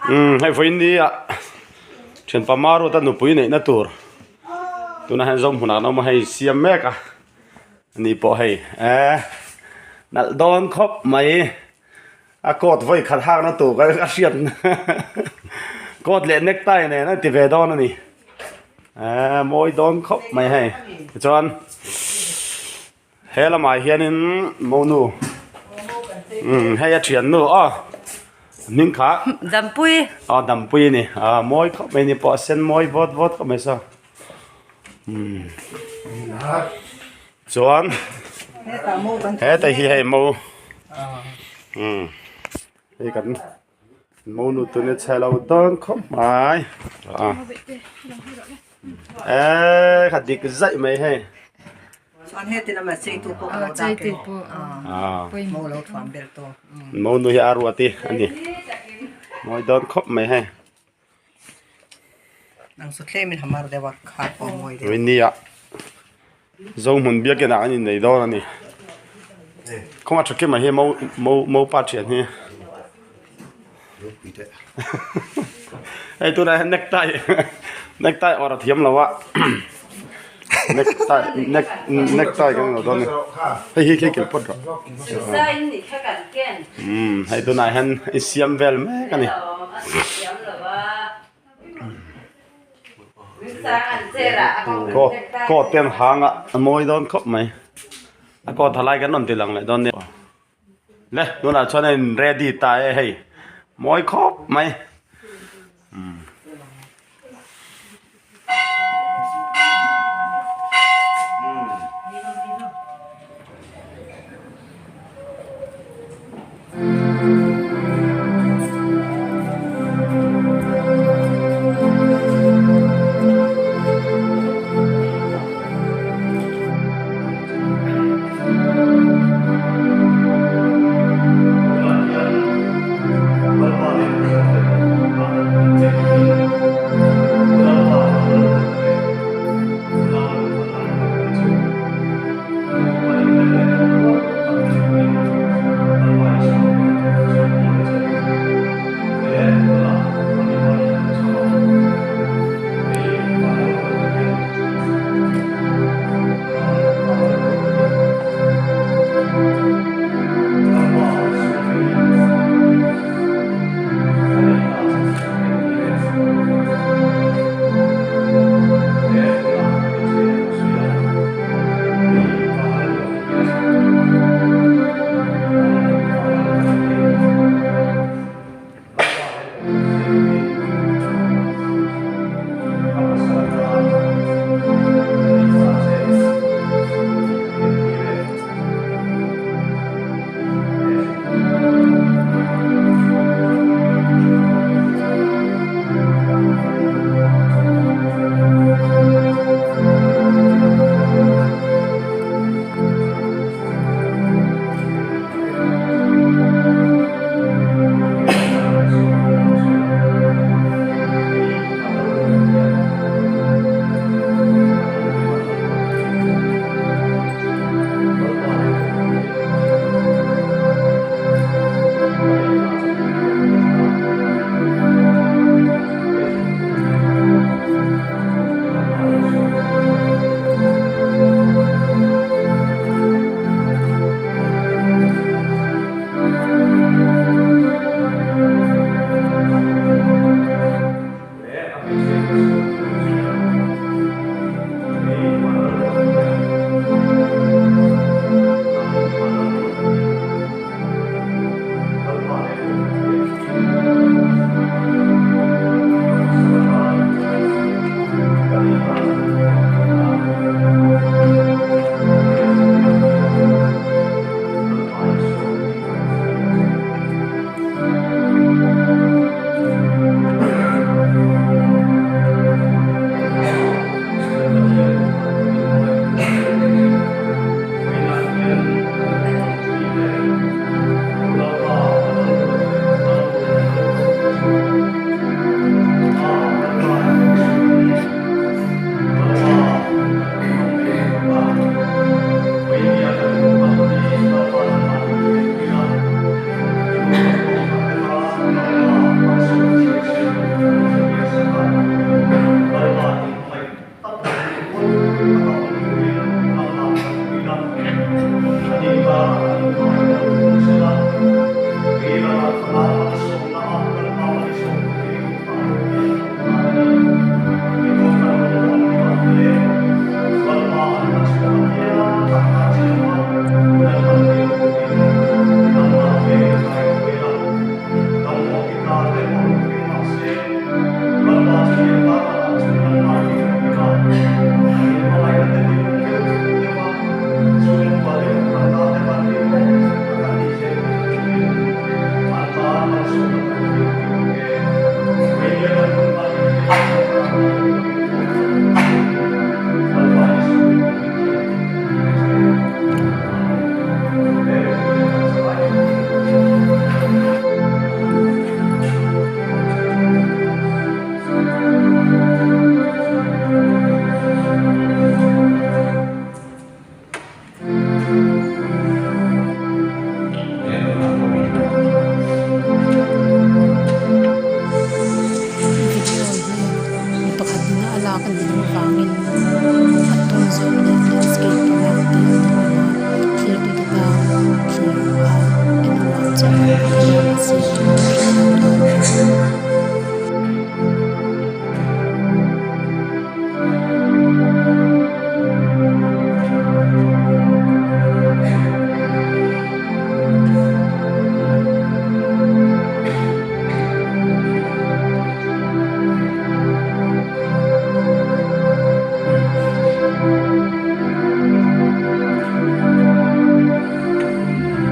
Umm hei vawiin ni ah thianpa Maruata nupui neihna tur tunah hian Zohmunah an awm a hei siam mek a ani pawh hei eh nalh dawn khawp mai a coat vawi khat hakna tur ka a hriat coat leh necktie nen a ti ve dawn a ni eh mawi dawn khawp mai hei tichuan. He lamah hianin monu umm hei a thiannu aw hming kha Dampui aw Dampui a ni ah mawi khawp mai ni pawh a sen mawi vawt vawt khawp mai saw umm chuan heta hi hei mo umm hei kan monu tuna chhe lo dawn khawp mai a eee kha dik zaih mai hei. Chuan heti lama cheitu pawh ka lo dak e mo lo thuam ber tawh. Monu hi a ruat i a ni mawi dawn khawp mai hei. Nang chu tlem in hamar deuh a kha pawh mawi deuh. Nia Zohmun biakin ah an innei dawn a ni. Khawnga tha kima hi mo mo mopa thian hi. Hei tunah hian necktie necktie awrh a thiam lo a necktie neck necktie kan lo dawn a ni. Hei hi khi kilh phawt rawh. Umm hei tunah hian i siam vel mek a ni. Coat coat te an hang a a mawi dawn khawp mai a coat ha lai kan rawn ti lang leh dawn nia le tunah chuan a in ready ta e hei mawi khawp mai.